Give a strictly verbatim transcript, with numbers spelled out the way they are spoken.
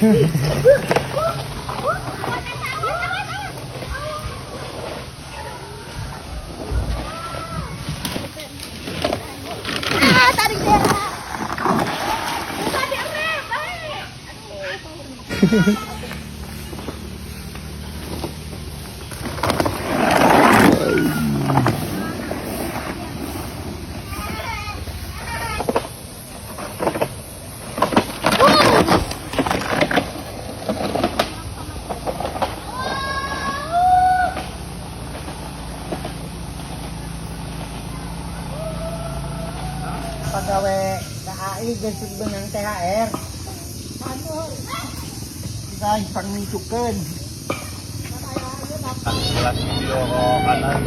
Pagawe ka A I ge suk benang T H R. Sai pang ni tuken. Kelas video ko kanan.